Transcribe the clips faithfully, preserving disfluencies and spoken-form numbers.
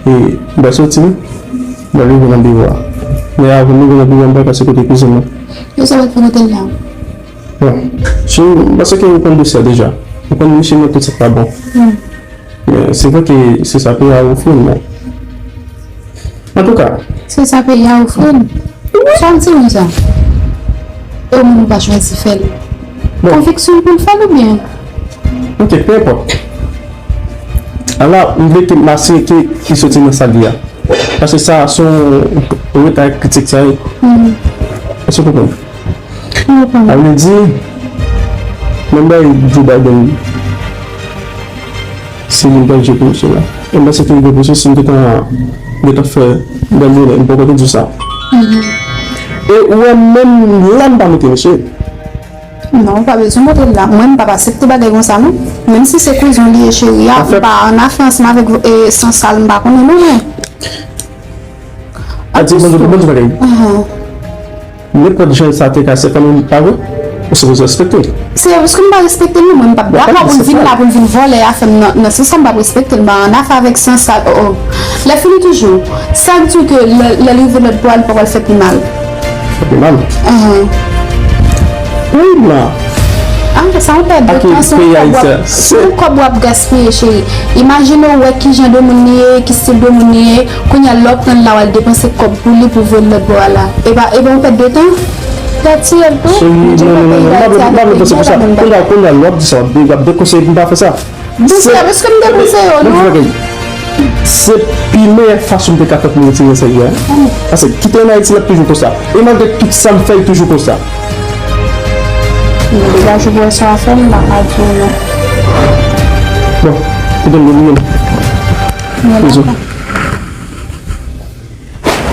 E, m pral soti wi. M pral rive nan biwo a. Men avan m rive nan biwo a, m pral pase kote kouzin mwen. Yo sa w ap fè kote l la? Bon, si w, m panse ke ou konn dosye a deja. Ou konn mesye nan tout sa k pa bon. Men se vre ke se sa peyi a ofri m nan. Antouka. Se sa peyi a ofri m? Sa w di m sa? E ou menm ou pa chwazi fè l? Konviksyon pou l fè l oubyen? Ok, pe enpòt. Ala, m vle ke m asire ke li soti nan sa l ye a. Paske sa se yon reta kritik sa ye. Èske w konprann? Sa vle di, menm bagay Joe Biden, se li m t ap jwe pou misye la. E m panse ke li te pou si m te ka, m te ka fè bèl jounen, m poko te di w sa. E ou wè menm la m pa montre misye. Non, ou pa bezwen montre l la. Mwen, m p ap aksepte bagay konsa non. Menm si se kouzin w li ye cheri a, ou pa annafè ansanm avèk e, san sal, m pa konnen non mwen. Adi, bon, bon, bon, bagay. Nenpòt jan sa te ka se fanmi pa vre, ou sipoze respekte l. Se paske m pa respekte l non, mwen m p ap dakò pou l vin la, pou l vin vòlè afè m nan, nan sans sa m p ap respekte l, m pa annafè avèk sans sa, oh, oh. Lè fini toujou, sa k di w ke lè, lè l rive lòt bò a, li pa pral fè pi mal? Fè pi mal? Wi, m la. Ah, sa yon pèt de tan, se yon kòb w ap, se yon kòb w ap gaspiye, cheri. Imajine w wè ki jan de moun li ye, ki stil de moun li ye. Kounye a, lè w ap pran l la, w al depanse kòb pou li pou voye l lòt bò a la. E pa, e pa yon pèt de tan? Gad ti rèv tou. Cheri, non, non, non, non, m pa vle, m pa vle panse pou sa. Kounye a, kounye a, lè w ap di sa, w ap de, w ap dekonseye pou m pa fè sa. Bon, se, frè, èske m dekonseye w, non? Se pi meyè fason m te ka fè pou m retire sa ye a. Paske kite ann Ayiti, l ap toujou konsa. E malgre tout sa m fè, l toujou konsa. Degaje w wè sa w ap fè m, m pa ka di w non. Bon, kite m vini menm. Mezon.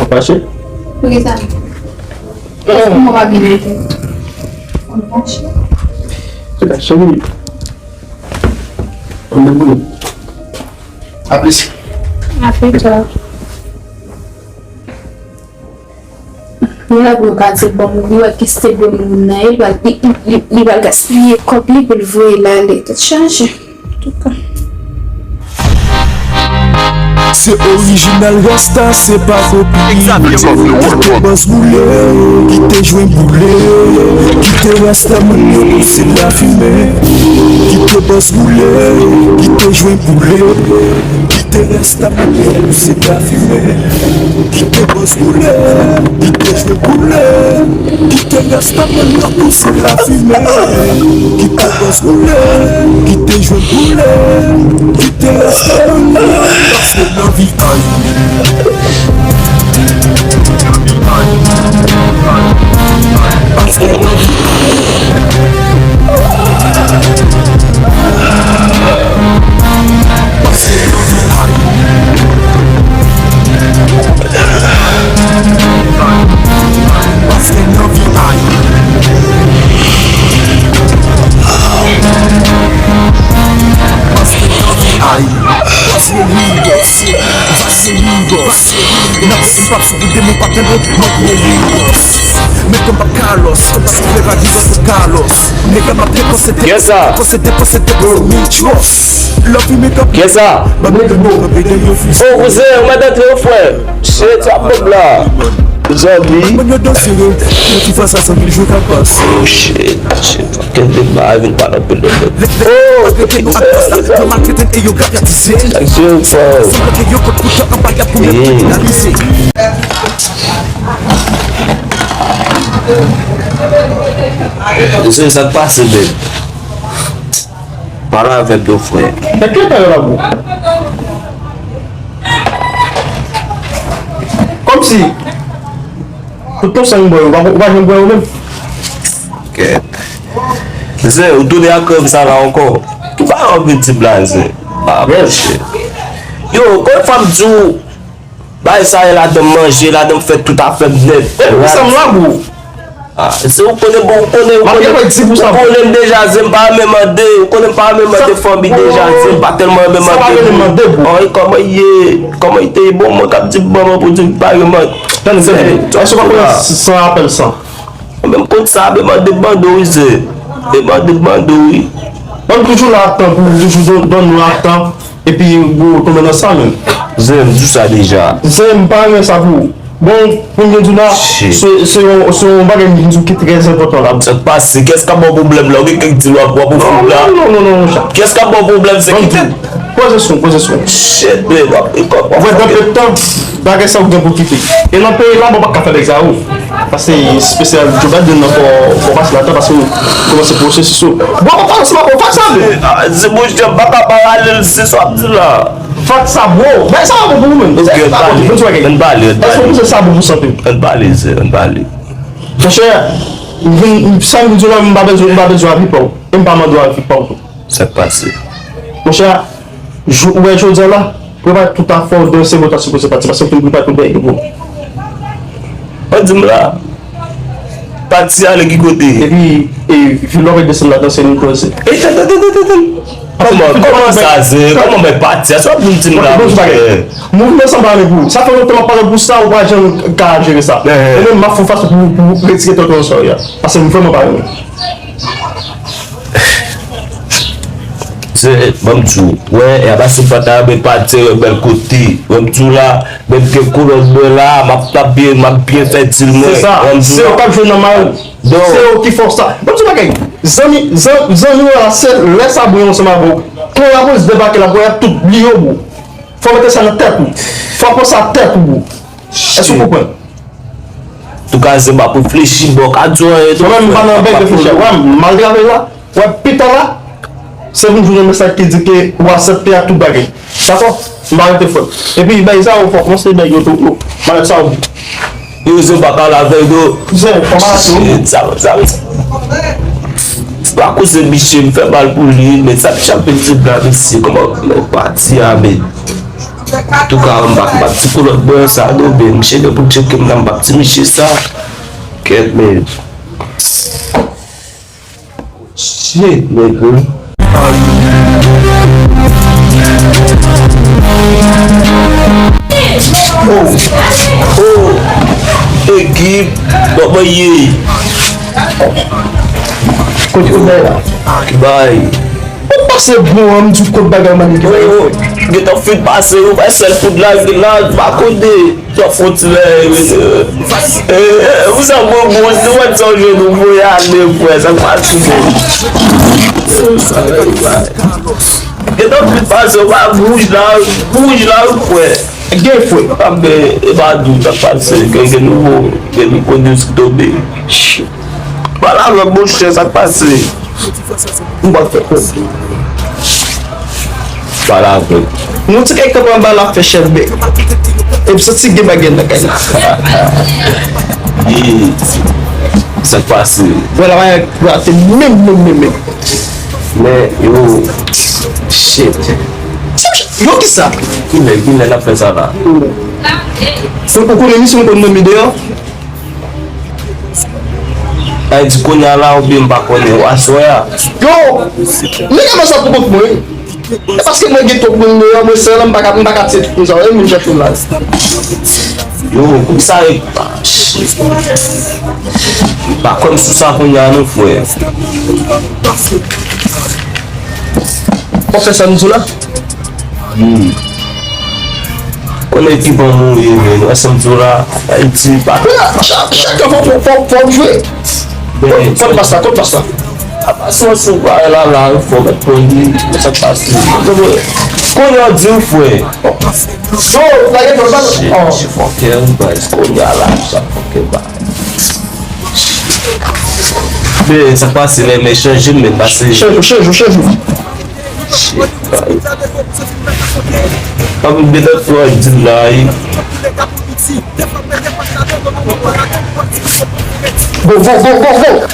Ou fache? Poukisa? Kòman w pa byen rete? Ou fache? Se ka cheri. Ou deboule. A plis. A plis. Li la pou yo ka di l bon, li wè ki stil de moun nan ye, li pral, li, li, li, li pral gaspiye kòb li pou l voye l ale. Tèt chaje. Antouka. Se orijinal rasta, se pa kopi. Kite bòs boule, kite jwen boule, kite rasta moun yo pouse lafimen. Kite bòs boule, kite jwen boule, kite rasta moun yo pouse lafimen. Kite bòs boule, kite jwen boule, kite rasta moun yo pouse lafimen. Kite bòs boule, kite jwen boule, kite rasta moun yo, paske nan vi ay. Paske nan vi ay. Paske nan vi ay. Paske nan vi ay. Paske nan vi ay. Paske nan vi ay. Nan pase m p ap sou pou de moun pa kenbe, mwen pou Lagos. Men kòm p ap Carlos, kòm si fè pa di zòt Carlos. Nèg la m ap depanse, depanse, depanse, depanse, depanse, mi tchwòs. Lòv li men kòm. Kiyès sa? Ban m de mo kanpe de yo fis. Oh, kouzen, ou mèt antre, frè. Shit, sa pòp la. Zòbi. Ban yo danse, yo. Yo ki fè sa san mil jou k ap pase. Oh, shit, shit. Kenbe ma vin pa nan pil de nèg. Oh, yo maltrete n e yo gratize n. Aksyon fò. Sanble ke yo kot poutan anba y ap goumen pou finalize. Mesye, sa k pase, menm? Pale avè m non, frè. Nan ki eta yo la, bro? Kòmsi tout ton san bò yo, ou pa, ou pa janm bwè yo menm? Kèt. Zen, ou tounen ak krèv sa la ankò. Ki bagay w ap vin di blaze? Ah, monchè. Yo, konbyen fwa m di w, bagay sa ye ladan m manje, ladan m fè tout afè m nèt. E pou sa m la, bro. Ah, se ou konnen, bon, ou konnen, ou konnen, ou konnen m deja, Zen, m pa renmen mande, ou konnen m pa renmen mande fanmi deja, Zen, m pa tèlman renmen mande, bro. Ann, kòman ye, kòman te ye, bon, mwen k ap di manman pou di m pa renmen mande. Tande, Zen, èske w pa konnen san rapèl san? Mwen menm kont sa, men mande bando wi, Zen. Men mande bando wi. Ban m toujou la ak tan, pou toujou don, don nou ak tan. Epi ou tonbe nan sa menm. Zen, m di w sa deja. Zen, m pa renmen sa pou ou. Bon, pou m byen di w la, se, se yon, se yon bagay m vin di w ki trè enpòtan la. Sa k pase? Kiyès k ap ba w pwoblèm la? Ou gen kèk di w ap, w ap ofri w la? Non, non, non, non, non, Richard. Kiyès k ap ba w pwoblèm? Se ki tèt? Poze sou, poze sou. Shit, babe, w ap, w ap. Ou wè, nan pèp tan, bagay sa ou gen pou kite. E nan peyi la, bon, pa ka fè bagay sa yo. Paske espesyal Joe Biden nan fò, fò pase ladan paske ou kòmanse pwosesis ou. Bon, pa pale ansanm avè w, fè sa vre. Ah, se bon, Jean, pa ka paralèl, se sa w ap di la. Fè sa, bro. Bagay sa pa bon pou ou menm. Ok, ann pale. Ann pale, ann pale. Èske w panse sa bon pou sante w? Ann pale, se, ann pale. Monchè, m vin, sa m vin di w la, m pa bezwen, m pa bezwen avi pa w. E m pa mande w avi pa w tou. Sa k pase? Monchè, Jou, ou wè jodi a la, prepare tout afè w, demen se mwen ta sipoze pati, paske m fin prepare tout bagay yo pou ou. Ou di m la, pati ale ki kote? Epi, e, vilòp e desann ladan se nou koze. E, tè, tè, tè, tè, tè, tè. Kòman, kòman sa, se, kòman bay pati a? Sa w ap vin di m la, monchè? Mouvman sa m pa renmen pou ou. Sa fè lontan m ap pale pou sa, ou pa janm ka jere sa. E menm m ap fè yon fason pou, pou retire tèt ou nan sa w ye a. Paske m vrèman pa renmen. Se, ban m di w, wè, y ap pase pata, men pa tire bèl kote. Ban m di w la, menm gen kolòn mwen la, m ap, m ap byen, m ap byen fè dil mwen. Se sa, se yo k ap jwe nan mal. Se yo ki fè w sa. Ban m di w bagay, zanmi, zan-, zanmi w la, se lè sa bwen ansanm avè w. Kon lapolis debake la, pou y ap tout bliye w, bro. Fò w mete sa nan tèt ou. Fò w panse a tèt ou, bro. Èske w konprann? Antouka, se m ap reflechi, bò, ka di w anyen tou. Mwen menm, m pa nan bèk reflechi. Wè, m al travay la. Wè, pita la, se pou m jwenn yon mesaj ki di ke ou aksepte ak tout bagay. Dakò? M pa rete frè m. Epi, bagay sa yo, fò w kòmanse bèk yo tou. Malèt sa yo. Yo, se pa pale avèk yo. Se, fò malèt yo. Shit, sa, sa, sa. Se pa koze misye, m fè mal pou li, men sa misye ap vin di m la, mesye, kòman, men pati a, men. Antouka, m pa, m pa ti kolòn mwen sa, non, men misye gen pou tcheke m la, m pa ti misye sa. Kèt, men. Shit, nèg. Oh, oh, ekip, kòman ye? Kote w bay la? Ki bay? Ou pase bon an, m di w kot bagay manike. Yo, yo, gentan fin pase, yo fè sèl fout la, la, pa kote. Sa fon ti lè, e, e, e, ou sa bon, bon, si w wè sa w jwenn, ou voye ale, frè, sa k pase, bon. Gentan fin pase, ou pa wouj la, wouj la, frè. Gen frè. A, men, e pa di w sa k pase, gen, gen nouvo, gen nouvo news ki tonbe. Pale avè m, monchè, sa k pase? M pa fè kòb. Pale avè m. Nou ti kay kanpe anba la fè chèf bèk. E m santi gen bagay nan kay la. Ye, sa k pase? Wè la bagay rate menm, menm, menm, menm. Men, yo, shit. Yo, kisa? Kilè, kilè n ap fè sa la? Ou, ou konnen misye m konn nonmen deyò? Sa vle di kounye a la oubyen m pa konnen w aswè a? Yo! Nèg ap fè sa pou kont mwen wi. E paske mwen gen twòp moun deyò mwen sèl, m pa ka, m pa ka tiye tout moun sa yo, e moun chèf yo la. Yo, pou sa e pa, shit. M pa kwè m sou sa kounye a non, frè. W ap fè sa m di w la? Hmm. Konnen ki bon moun ye, men, ansanm di w la, Ayiti pa. Chak, chak fò, fò, fò, fò w jwe. Kot, kot pas la, kot pas la. Apa se yon sou bagay la, la, fò mèt pran li, sa k pase. Kounye a di w, frè. Yo, lage fò, lage fò. Shit, fòkè, guys, kounye a la, sa fòkè, ba. Men, sa k pase, men, men chanje, men pase. Chanje, chanje, chanje. Shit, bro. Ap met an twò di la, wi. Go, go, go, go, go!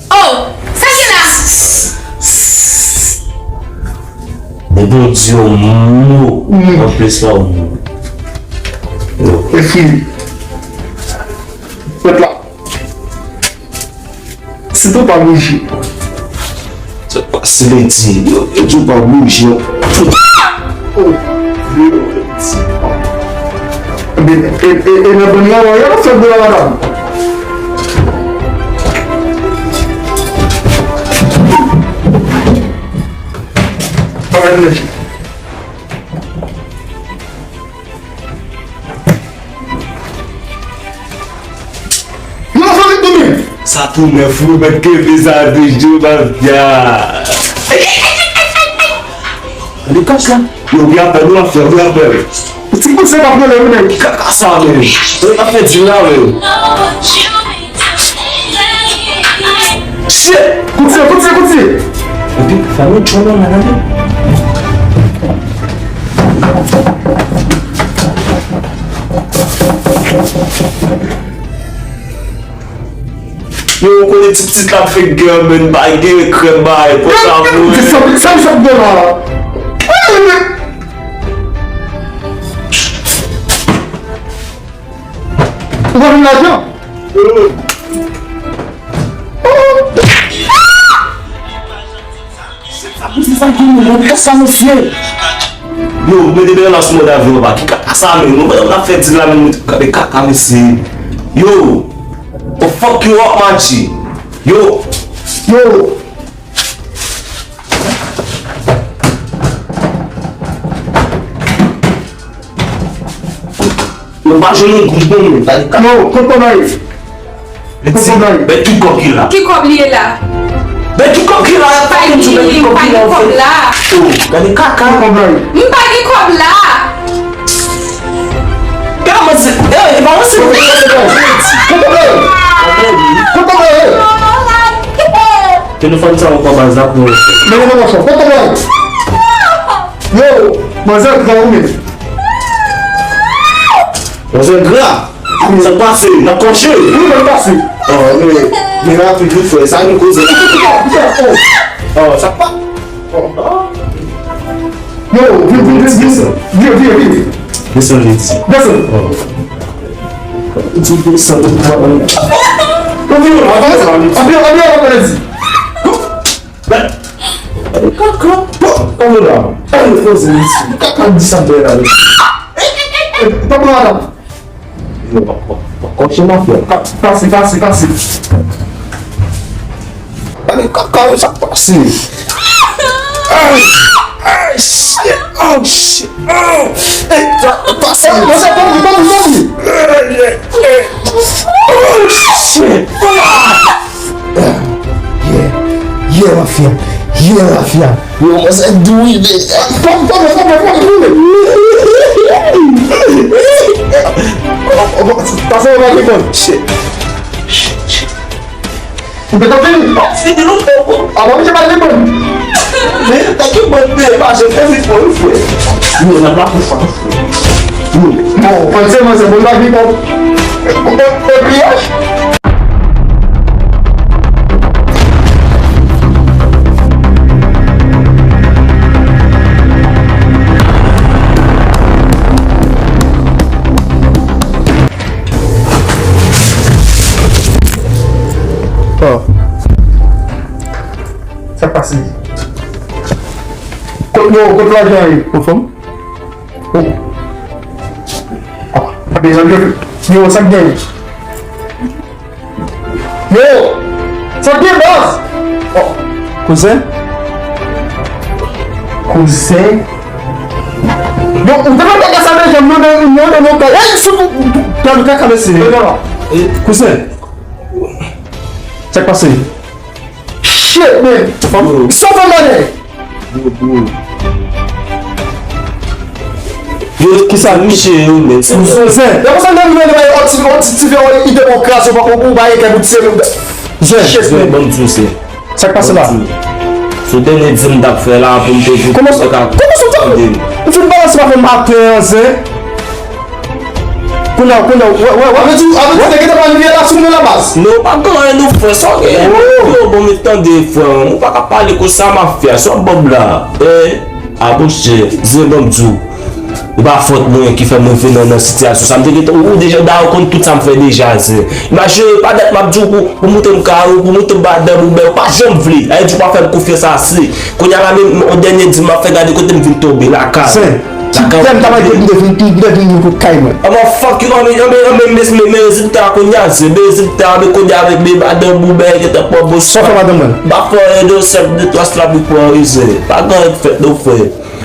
Oh, sa gen la? Depi w di yon mo, anplis pa yon mo. Epi, pèp la, si tou pa bouje. Se pa si lè di, yo, yo di w pa bouje. Oh, yo di pa. E, e, e, e nan bann la, yo fè de la madam. Pa mèt meche. Yo, sa vin tounen. Sa tounen fou, mèt kenbe sa de jou, mafya. Gade kòs la. Yo, ouvri apèl, ouvri apèl, ouvri apèl. Ti kout se pa pwoblèm, men. Ki kaka sa, men? Yo, n ap fè dil la, men. Shit! Kout se, kout se, kout se! Epi, fè nou tchon nan la, gade. Yo, ou konnen ti pitit la ap fè gè, men, bay gen krèm, bay, pou sa, mwen. Sa, sa, sa, sa, la. Ou pa vin lajan? Yo, mete bèlè la sou mòd avyon anba. Ki kaka sa menm? Nou menm n ap fè dil la menm, nou gade kaka mesye. Yo, oh, fuck you up, my G. Yo. Yo. Yo pa jwenn yon gouj nan men, gade kaka. Yo, kote bagay? Li di, men ki kòb ki la? Ki kòb li ye la? Men ki kòb ki la? Pa gen kòb la. Oh, gade kaka. M pa gen kòb la. Gade manzè, eh, e pa manzè. Kote bagay? Kote bagay? Telefòn sa ankò baz la pou. Men non, non, non, kote bagay? Yo, manzè gran ou menm. Manzè gra. Sa k pase? N ap kòche. Wi, sa k pase? Oh, men, men rapid wi frè, sa nou koze. Oh, sa k pa. Oh. Yo, vin, vin, vin, vin. Vin, vin, vin. Desann, li di. Desann. Oh. Li di desann. Anpil, anpil, anpil, anpil, anpil, anpil, anpil. Kaka. Kòman la? Kaka di sa bèl la. Pa pran la. Yo, pa, pa, pa, kòche mafya. Pase, pase, pase. Gade kaka yo, sa k pase? Ay, ay, shit, oh, shit, oh. Ey, sa, pase. Pase, pase, pase, pase. Ay, ay, ay. Oh, shit. Ah. Yeah, yeah, mafya. Yeah, mafya. Yo, manzè dou wi, men. Pòm, pòm, pòm, pòm, pòm, pòm. Pase yo pa gen kòb. Shit. Shit, shit. Ou te konn fini? Fini lontan, bro. Avan misye pa te konn. Men, tanki bann de pa je fè vit pou ou, frè. Yo, n ap la pou sa, frè. Yo, bon, panse manzè bon pa gen kòb. E, e, e, piyaj. Oh. Sa k pase? Kot yo, kot lajan ye? Anfòm? Oh. Ah, pa bezwen yo. Yo, sa k gen? Yo! Sa k gen, baz? Oh. Kouzen? Kouzen? Yo, ou te mete kaka sa nan janm nan, nan, nan, nan, nan, kay. Ey, sou, gade kaka mesye. Kouzen? Sa k pase? Shit, man. Sa w fè m gade? Yo, yo. Yo, kisa misye yo, men? Zen. Yo, konsa nan mwen, bay yon ti, yon ti, ti, yon ide pou kraze, ou pa, ou, ou bay kè pou ti, zen. Shit, man. Ban m di w, zen. Sa k pase la? Se dènye di m t ap fè la pou m te vin. Kòman sa? Kòman sa w t ap fè? Ou fin balanse pa fè m atè an, zen. Kounye a, kounye a, wè, wè, wè. Avè di, avè di, nèg yo te pral vye la sou mwen la baz. Non, pa gen anyen nou fè, sa w genyen. Oh. Yo, bon, men tande, frè, ou pa ka pale konsa, mafya, sa w bòb la. Eh, a monchè, zen ban m di w. E pa fòt mwen ki fè mwen vin nan, nan sitiyasyon sa. M te gentan, ou deja, dayè, ou konn tout sa m fè deja, zen. Imajine, pa dat m ap di w pou, pou moute m kare w, pou moute m ba dan boubè, ou pa janm vle. Sa vle di ou pa fè m konfyans ase. Kounye a la menm, yon dènye di m ap fè gade kote m vin tonbe, lakay. Zen, ki lè m ta mande pou m te vin, pou m te vin pou kay mwen. I'm a fuck you, anben, anben, anben, men, men, men rezilta a kounye a, zen, men rezilta a, men kounye a, men, men madanm ou, men, gentan pran bon. Sa w fè madanm mwen? M pa fè anyen non, sèl de twa slap li pran, zen. Pa gen anyen k fèt non, frè.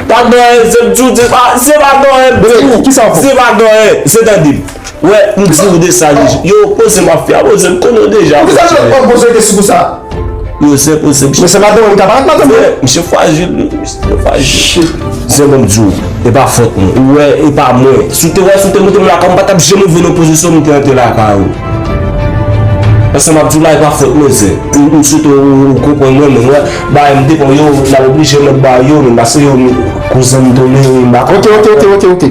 Pa gen anyen, zen, m di w, zen, pa, zen, pa gen anyen, m di w. Bebe, ki sa w fè? Zen, pa gen anyen, zen, tande m. Wè, m di w de sa, yo, poze mafya, poze, m konnen w deja. Poukisa w ap poze kesyon konsa? Yo, zen, poze, m. Men se madanm mwen, m ka parèt madanm mwen. Zen, misye frajil, wi, misye frajil. Shit. Zen, ban m di w, e pa fòt mwen. Ou wè, e pa mwen. Si w te wè, si w te moute m lakay, m pa t ap janm rive nan pozisyon m te antre lakay ou. Paske m ap di w la, e pa fòt mwen, zen. M, m swete w, w konprann mwen, men wè, bagay m depan yo, n ap oblije mèt ba yo, men paske yo, kouzen m tonbe, m pa ka. Ok, ok, ok, ok, ok.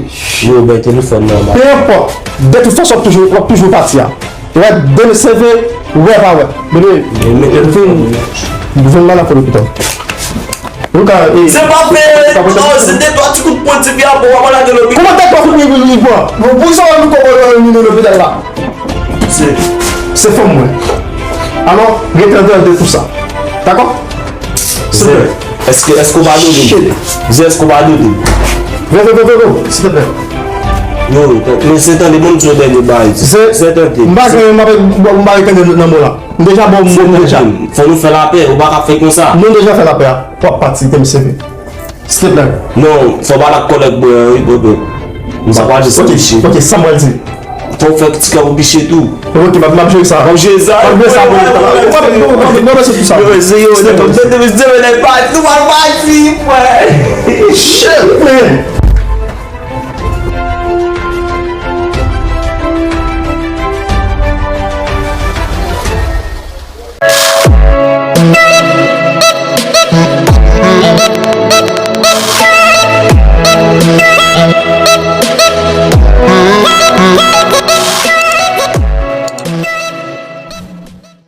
Yo, bay telefòn nan, ba. Peu importe. De tout fason, w ap toujou, w ap toujou pati a. Wè, demen seve, wè pa wè. Bebe, vin, vin la nan lopital. Nou ka, e, se pa peye, non, se de twa ti kout pwen ti pye a, bon, w ap lage lopital. Kòman de twa kout pwen li pran? Bon, pou sa, nou kòman nou mennen lopital la? Se, se fanm mwen. Alò, rete an deyò de tout sa. Dakò? Zen, èske, èske w pa dode m? Shit. Zen, èske w pa dode m? Ven, ven, ven, ven, ven, silteplè. Yo, men se tande, ban m di w dènye bagay. Zen, zen, tande. M pa gen, m pa, m pa retande nan mo la. M deja ba w mo m deja. Fò nou fè lapè, ou pa ka fè konsa. Nou deja fè lapè a. W ap pati, te m seve. Silteplè. Non, fò w pale ak kòlèg mwen an, wi, bebe. M pa pale sa, ok, mesye. Ok, sa m pral di. Fò w fè ti kè w biche tou. Ok, m ap, m ap jere sa. M ap jere sa. M ap jere sa, bro. M ap, m ap, m ap, m ap jere sa. Yo, se yo, se yo, se yo, nèg pa, nou pa pati, frè. Shit, man.